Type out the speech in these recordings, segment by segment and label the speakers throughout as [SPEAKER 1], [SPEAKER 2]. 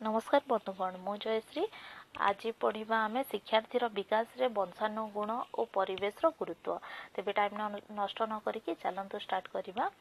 [SPEAKER 1] ନମସ୍କାର ବନ୍ଧୁଗଣ, ମୁଁ ଜୟଶ୍ରୀ। ଆଜି ପଢ଼ିବା ଆମେ ଶିକ୍ଷାର୍ଥୀର ବିକାଶରେ ବଂଶାନୁଗୁଣ ଓ ପରିବେଶର ଗୁରୁତ୍ୱ। ତେବେ ଟାଇମ୍ ନଷ୍ଟ ନ କରିକି ଚାଲନ୍ତୁ ଷ୍ଟାର୍ଟ କରିବା।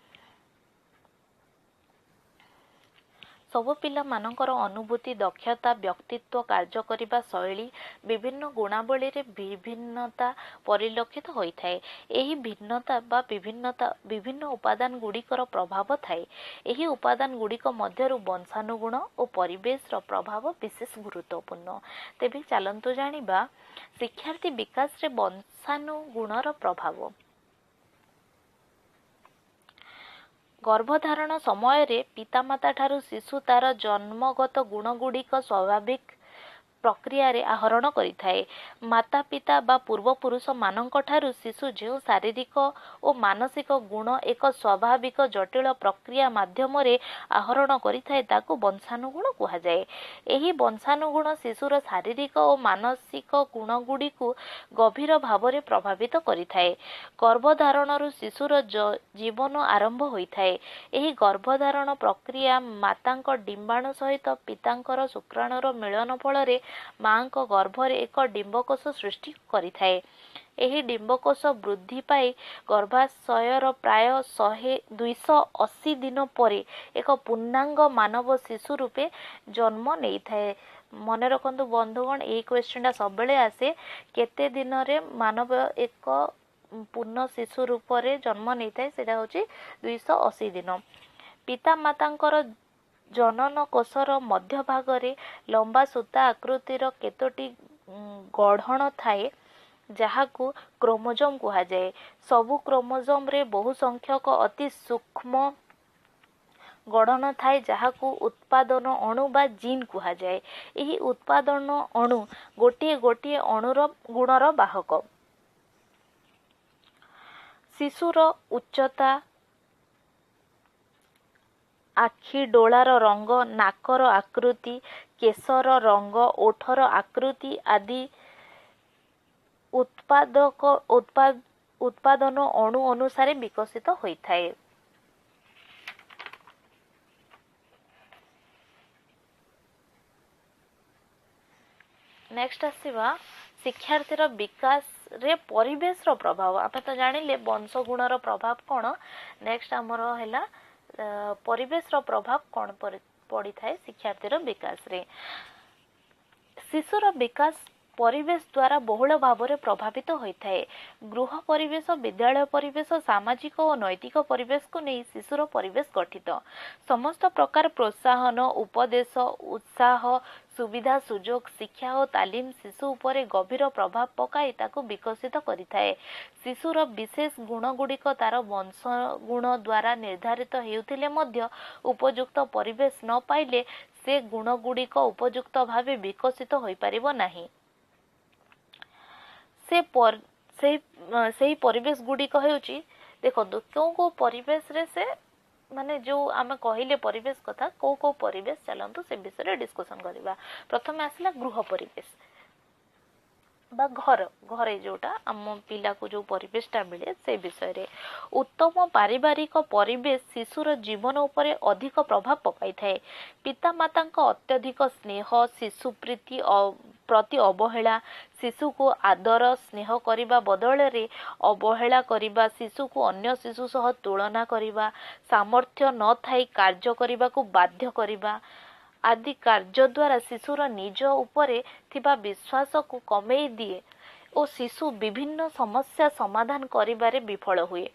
[SPEAKER 1] ସବୁ ପିଲାମାନଙ୍କର ଅନୁଭୂତି, ଦକ୍ଷତା, ବ୍ୟକ୍ତିତ୍ୱ, କାର୍ଯ୍ୟ କରିବା ଶୈଳୀ, ବିଭିନ୍ନ ଗୁଣାବଳୀରେ ବିଭିନ୍ନତା ପରିଲକ୍ଷିତ ହୋଇଥାଏ। ଏହି ଭିନ୍ନତା ବା ବିଭିନ୍ନତା ବିଭିନ୍ନ ଉପାଦାନ ଗୁଡ଼ିକର ପ୍ରଭାବ ଥାଏ। ଏହି ଉପାଦାନ ଗୁଡ଼ିକ ମଧ୍ୟରୁ ବଂଶାନୁଗୁଣ ଓ ପରିବେଶର ପ୍ରଭାବ ବିଶେଷ ଗୁରୁତ୍ୱପୂର୍ଣ୍ଣ। ତେବେ ଚାଲନ୍ତୁ ଜାଣିବା ଶିକ୍ଷାର୍ଥୀ ବିକାଶରେ ବଂଶାନୁଗୁଣର ପ୍ରଭାବ। ଗର୍ଭଧାରଣ ସମୟରେ ପିତାମାତା ଠାରୁ ଶିଶୁ ତାର ଜନ୍ମଗତ ଗୁଣଗୁଡ଼ିକ ସ୍ୱାଭାବିକ ପ୍ରକ୍ରିୟାରେ ଆହରଣ କରିଥାଏ। ମାତା ପିତା ବା ପୂର୍ବପୁରୁଷମାନଙ୍କ ଠାରୁ ଶିଶୁ ଯେଉଁ ଶାରୀରିକ ଓ ମାନସିକ ଗୁଣ ଏକ ସ୍ୱାଭାବିକ ଜଟିଳ ପ୍ରକ୍ରିୟା ମାଧ୍ୟମରେ ଆହରଣ କରିଥାଏ, ତାକୁ ବଂଶାନୁଗୁଣ କୁହାଯାଏ। ଏହି ବଂଶାନୁଗୁଣ ଶିଶୁର ଶାରୀରିକ ଓ ମାନସିକ ଗୁଣଗୁଡ଼ିକୁ ଗଭୀର ଭାବରେ ପ୍ରଭାବିତ କରିଥାଏ। ଗର୍ଭଧାରଣରୁ ଶିଶୁର ଜୀବନ ଆରମ୍ଭ ହୋଇଥାଏ। ଏହି ଗର୍ଭଧାରଣ ପ୍ରକ୍ରିୟା ମାତାଙ୍କ ଡିମ୍ବାଣୁ ସହିତ ପିତାଙ୍କର ଶୁକ୍ରାଣୁର ମିଳନ ଫଳରେ ମାଙ୍କ ଗର୍ଭରେ ଏକ ଡିମ୍ବକୋଷ ସୃଷ୍ଟି କରିଥାଏ। ଏହି ଡିମ୍ବକୋଷ ବୃଦ୍ଧି ପାଇ ଗର୍ଭାଶୟର ପ୍ରାୟ 280 ଦିନ ପରେ ଏକ ପୂର୍ଣ୍ଣାଙ୍ଗ ମାନବ ଶିଶୁ ରୂପେ ଜନ୍ମ ନେଇଥାଏ। ମନେ ରଖନ୍ତୁ ବନ୍ଧୁଗଣ, ଏଇ କ୍ୱେଶ୍ଚିନ୍ଟା ସବୁବେଳେ ଆସେ, କେତେ ଦିନରେ ମାନବ ଏକ ପୂର୍ଣ୍ଣ ଶିଶୁ ରୂପରେ ଜନ୍ମ ନେଇଥାଏ? ସେଇଟା ହେଉଛି 280 ଦିନ। ପିତାମାତାଙ୍କର ଜନନ କୋଷର ମଧ୍ୟଭାଗରେ ଲମ୍ବା ସୂତା ଆକୃତିର କେତୋଟି ଗଢ଼ଣ ଥାଏ, ଯାହାକୁ କ୍ରୋମୋଜୋମ୍ କୁହାଯାଏ। ସବୁ କ୍ରୋମୋଜୋମ୍ରେ ବହୁ ସଂଖ୍ୟକ ଅତି ସୂକ୍ଷ୍ମ ଗଢ଼ଣ ଥାଏ, ଯାହାକୁ ଉତ୍ପାଦନ ଅଣୁ ବା ଜିନ୍ କୁହାଯାଏ। ଏହି ଉତ୍ପାଦନ ଅଣୁ ଗୋଟିଏ ଗୋଟିଏ ଅଣୁର ଗୁଣର ବାହକ। ଶିଶୁର ଉଚ୍ଚତା, ଆଖି ଡୋଳାର ରଙ୍ଗ, ନାକର ଆକୃତି, କେଶର ରଙ୍ଗ, ଓଠର ଆକୃତି ଆଦି ଉତ୍ପାଦନ ଅଣୁ ଅନୁସାରେ ବିକଶିତ ହୋଇଥାଏ। ନେକ୍ସଟ ଆସିବା ଶିକ୍ଷାର୍ଥୀର ବିକାଶରେ ପରିବେଶର ପ୍ରଭାବ। ଆମେ ତ ଜାଣିଲେ ବଂଶଗୁଣର ପ୍ରଭାବ କ'ଣ। ନେକ୍ସଟ ଆମର ହେଲା ପରିବେଶର ପ୍ରଭାବ କ'ଣ ପଡ଼ିଥାଏ ଶିକ୍ଷାର୍ଥୀର ବିକାଶରେ। ଶିଶୁର ବିକାଶ ପରିବେଶ ଦ୍ୱାରା ବହୁଳ ଭାବରେ ପ୍ରଭାବିତ ହୋଇଥାଏ। ଗୃହ ପରିବେଶ, ବିଦ୍ୟାଳୟ ପରିବେଶ, ସାମାଜିକ ଓ ନୈତିକ ପରିବେଶକୁ ନେଇ ଶିଶୁର ପରିବେଶ ଗଠିତ। ସମସ୍ତ ପ୍ରକାର ପ୍ରୋତ୍ସାହନ, ଉପଦେଶ, ଉତ୍ସାହ, ସୁବିଧା ସୁଯୋଗ, ଶିକ୍ଷା ଓ ତାଲିମ ଶିଶୁ ଉପରେ ଗଭୀର ପ୍ରଭାବ ପକାଇ ତାକୁ ବିକଶିତ କରିଥାଏ। ଶିଶୁର ବିଶେଷ ଗୁଣଗୁଡ଼ିକ ତାର ବଂଶଗୁଣ ଦ୍ୱାରା ନିର୍ଦ୍ଧାରିତ ହେଉଥିଲେ ମଧ୍ୟ ଉପଯୁକ୍ତ ପରିବେଶ ନ ପାଇଲେ ସେ ଗୁଣଗୁଡ଼ିକ ଉପଯୁକ୍ତ ଭାବେ ବିକଶିତ ହୋଇପାରିବ ନାହିଁ। ସେ ସେଇ ପରିବେଶ ଗୁଡ଼ିକ ହେଉଛି, ଦେଖନ୍ତୁ କେଉଁ କେଉଁ ପରିବେଶରେ ସେ ମାନେ ଯେଉଁ ଆମେ କହିଲେ ପରିବେଶ କଥା, କେଉଁ କେଉଁ ପରିବେଶ, ଚାଲନ୍ତୁ ସେ ବିଷୟରେ ଡିସ୍କସନ୍ କରିବା। ପ୍ରଥମେ ଆସିଲା ଗୃହ ପରିବେଶ ବା ଘର, ଘରେ ଯେଉଁଟା ଆମ ପିଲାକୁ ଯେଉଁ ପରିବେଶଟା ମିଳେ ସେ ବିଷୟରେ। ଉତ୍ତମ ପାରିବାରିକ ପରିବେଶ ଶିଶୁର ଜୀବନ ଉପରେ ଅଧିକ ପ୍ରଭାବ ପକାଇଥାଏ। ପିତାମାତାଙ୍କ ଅତ୍ୟଧିକ ସ୍ନେହ, ଶିଶୁ ପ୍ରୀତି ପ୍ରତି ଅବହେଳା, ଶିଶୁକୁ ଆଦର ସ୍ନେହ କରିବା ବଦଳରେ ଅବହେଳା କରିବା, ଶିଶୁକୁ ଅନ୍ୟ ଶିଶୁ ସହ ତୁଳନା କରିବା, ସାମର୍ଥ୍ୟ ନଥାଇ କାର୍ଯ୍ୟ କରିବାକୁ ବାଧ୍ୟ କରିବା ଆଦି କାର୍ଯ୍ୟ ଦ୍ୱାରା ଶିଶୁର ନିଜ ଉପରେ ଥିବା ବିଶ୍ୱାସକୁ କମେଇ ଦିଏ ଓ ଶିଶୁ ବିଭିନ୍ନ ସମସ୍ୟା ସମାଧାନ କରିବାରେ ବିଫଳ ହୁଏ।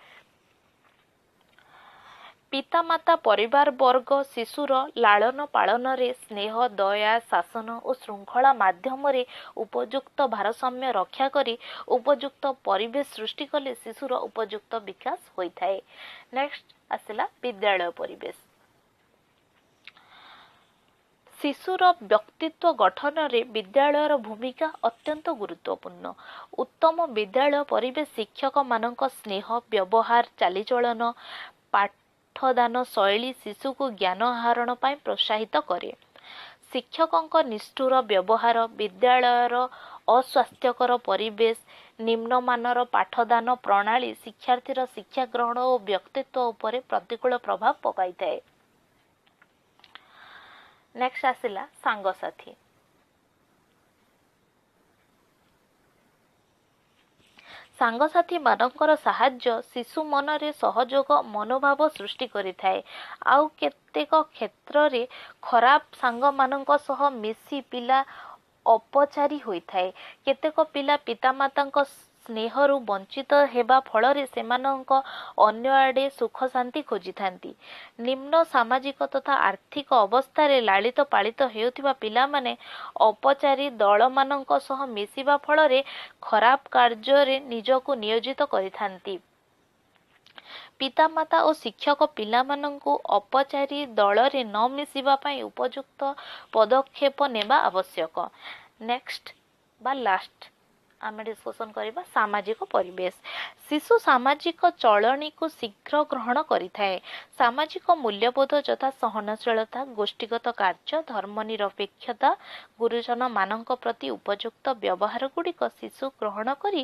[SPEAKER 1] ପିତାମାତା, ପରିବାର ବର୍ଗ ଶିଶୁର ଲାଳନ ପାଳନରେ ସ୍ନେହ, ଦୟା, ଶାସନ ଓ ଶୃଙ୍ଖଳା ମାଧ୍ୟମରେ ଉପଯୁକ୍ତ ଭାରସାମ୍ୟ ରକ୍ଷା କରି ଉପଯୁକ୍ତ ପରିବେଶ ସୃଷ୍ଟି କଲେ ଶିଶୁର ଉପଯୁକ୍ତ ବିକାଶ ହୋଇଥାଏ। ନେକ୍ସଟ ଆସିଲା ବିଦ୍ୟାଳୟ ପରିବେଶ। ଶିଶୁର ବ୍ୟକ୍ତିତ୍ୱ ଗଠନରେ ବିଦ୍ୟାଳୟର ଭୂମିକା ଅତ୍ୟନ୍ତ ଗୁରୁତ୍ୱପୂର୍ଣ୍ଣ। ଉତ୍ତମ ବିଦ୍ୟାଳୟ ପରିବେଶ ଶିକ୍ଷକମାନଙ୍କ ସ୍ନେହ, ବ୍ୟବହାର, ଚାଲିଚଳନ, ପାଠଦାନ ଶୈଳୀ ଶିଶୁକୁ ଜ୍ଞାନ ଆହରଣ ପାଇଁ ପ୍ରୋତ୍ସାହିତ କରେ। ଶିକ୍ଷକଙ୍କ ନିଷ୍ଠୁର ବ୍ୟବହାର, ବିଦ୍ୟାଳୟର ଅସ୍ୱାସ୍ଥ୍ୟକର ପରିବେଶ, ନିମ୍ନମାନର ପାଠଦାନ ପ୍ରଣାଳୀ ଶିକ୍ଷାର୍ଥୀର ଶିକ୍ଷା ଗ୍ରହଣ ଓ ବ୍ୟକ୍ତିତ୍ୱ ଉପରେ ପ୍ରତିକୂଳ ପ୍ରଭାବ ପକାଇଥାଏ। ନେକ୍ସଟ ଆସିଲା ସାଙ୍ଗସାଥି। ସାଙ୍ଗସାଥିମାନଙ୍କର ସାହାଯ୍ୟ ଶିଶୁ ମନରେ ସହଯୋଗ ମନୋଭାବ ସୃଷ୍ଟି କରିଥାଏ। ଆଉ କେତେକ କ୍ଷେତ୍ରରେ ଖରାପ ସାଙ୍ଗମାନଙ୍କ ସହ ମିଶି ପିଲା ଅପଚାରୀ ହୋଇଥାଏ। କେତେକ ପିଲା ପିତାମାତାଙ୍କ ସ୍ନେହରୁ ବଞ୍ଚିତ ହେବା ଫଳରେ ସେମାନଙ୍କ ଅନ୍ୟ ଆଡ଼େ ସୁଖ ଶାନ୍ତି ଖୋଜିଥାନ୍ତି। ନିମ୍ନ ସାମାଜିକ ତଥା ଆର୍ଥିକ ଅବସ୍ଥାରେ ଲାଳିତ ପାଳିତ ହେଉଥିବା ପିଲାମାନେ ଅପଚାରୀ ଦଳମାନଙ୍କ ସହ ମିଶିବା ଫଳରେ ଖରାପ କାର୍ଯ୍ୟରେ ନିଜକୁ ନିୟୋଜିତ କରିଥାନ୍ତି। ପିତାମାତା ଓ ଶିକ୍ଷକ ପିଲାମାନଙ୍କୁ ଅପଚାରୀ ଦଳରେ ନ ମିଶିବା ପାଇଁ ଉପଯୁକ୍ତ ପଦକ୍ଷେପ ନେବା ଆବଶ୍ୟକ। ନେକ୍ସଟ ବା ଲାଷ୍ଟ ଆମେ ଡିସ୍କସନ୍ କରିବା ସାମାଜିକ ପରିବେଶ। ଶିଶୁ ସାମାଜିକ ଚଳଣିକୁ ଶୀଘ୍ର ଗ୍ରହଣ କରିଥାଏ। ସାମାଜିକ ମୂଲ୍ୟବୋଧ ଯଥା ସହନଶୀଳତା, ଗୋଷ୍ଠୀଗତ କାର୍ଯ୍ୟ, ଧର୍ମନିରପେକ୍ଷତା, ଗୁରୁଜନମାନଙ୍କ ପ୍ରତି ଉପଯୁକ୍ତ ବ୍ୟବହାର ଗୁଡ଼ିକ ଶିଶୁ ଗ୍ରହଣ କରି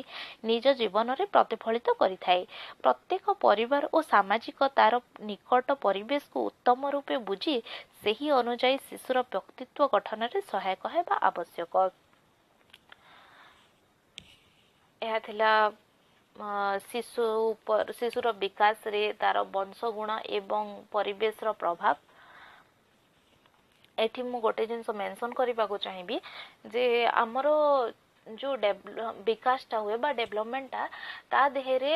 [SPEAKER 1] ନିଜ ଜୀବନରେ ପ୍ରତିଫଳିତ କରିଥାଏ। ପ୍ରତ୍ୟେକ ପରିବାର ଓ ସାମାଜିକ ତାର ନିକଟ ପରିବେଶକୁ ଉତ୍ତମ ରୂପେ ବୁଝି ସେହି ଅନୁଯାୟୀ ଶିଶୁର ବ୍ୟକ୍ତିତ୍ୱ ଗଠନରେ ସହାୟକ ହେବା ଆବଶ୍ୟକ। ଏହା ଥିଲା ଶିଶୁ ଶିଶୁର ବିକାଶରେ ତାର ବଂଶଗୁଣ ଏବଂ ପରିବେଶର ପ୍ରଭାବ। ଏଠି ମୁଁ ଗୋଟେ ଜିନିଷ ମେନସନ୍ କରିବାକୁ ଚାହିଁବି ଯେ ଆମର ଯେଉଁ ବିକାଶଟା ହୁଏ ବା ଡେଭଲପମେଣ୍ଟଟା, ତା ଦେହରେ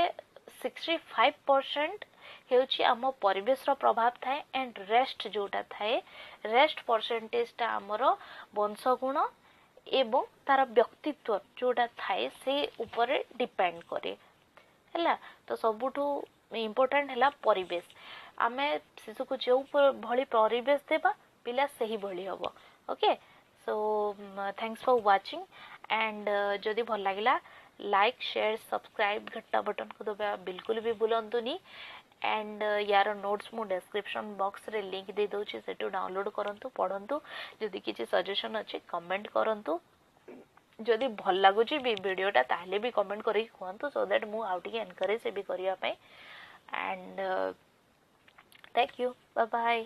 [SPEAKER 1] 65% ହେଉଛି ଆମ ପରିବେଶର ପ୍ରଭାବ ଥାଏ, ଆଣ୍ଡ ରେଷ୍ଟ ଯେଉଁଟା ଥାଏ, ରେଷ୍ଟ ପରସେଣ୍ଟେଜଟା ଆମର ବଂଶଗୁଣ ଏବଂ ତାର ବ୍ୟକ୍ତିତ୍ୱ ଯେଉଁଟା ଥାଏ ସେ ଉପରେ ଡିପେଣ୍ଡ କରେ। ହେଲା ତ ସବୁଠୁ ଇମ୍ପୋର୍ଟାଣ୍ଟ ହେଲା ପରିବେଶ। ଆମେ ଶିଶୁକୁ ଯେଉଁ ଭଳି ପରିବେଶ ଦେବା, ପିଲା ସେହିଭଳି ହେବ। Okay, so thanks for watching, and ଯଦି ଭଲ ଲାଗିଲା, ଲାଇକ୍, ସେୟାର, ସବସ୍କ୍ରାଇବ୍, ଘଣ୍ଟା ବଟନ୍କୁ ଦବା ବିଲକୁଲ ବି ଭୁଲନ୍ତୁନି। ଆଣ୍ଡ ୟାର ନୋଟ୍ସ ମୁଁ ଡେସ୍କ୍ରିପସନ୍ ବକ୍ସରେ ଲିଙ୍କ୍ ଦେଇଦେଉଛି, ସେଠୁ ଡାଉନଲୋଡ଼୍ କରନ୍ତୁ, ପଢ଼ନ୍ତୁ। ଯଦି କିଛି ସଜେସନ୍ ଅଛି, କମେଣ୍ଟ କରନ୍ତୁ। ଯଦି ଭଲ ଲାଗୁଛି ବି ଭିଡ଼ିଓଟା, ତାହେଲେ ବି କମେଣ୍ଟ କରିକି କୁହନ୍ତୁ, ସୋ that ମୁଁ ଆଉ ଟିକେ ଏନକରେଜ୍ ହେବି କରିବା ପାଇଁ। And thank you, bye bye.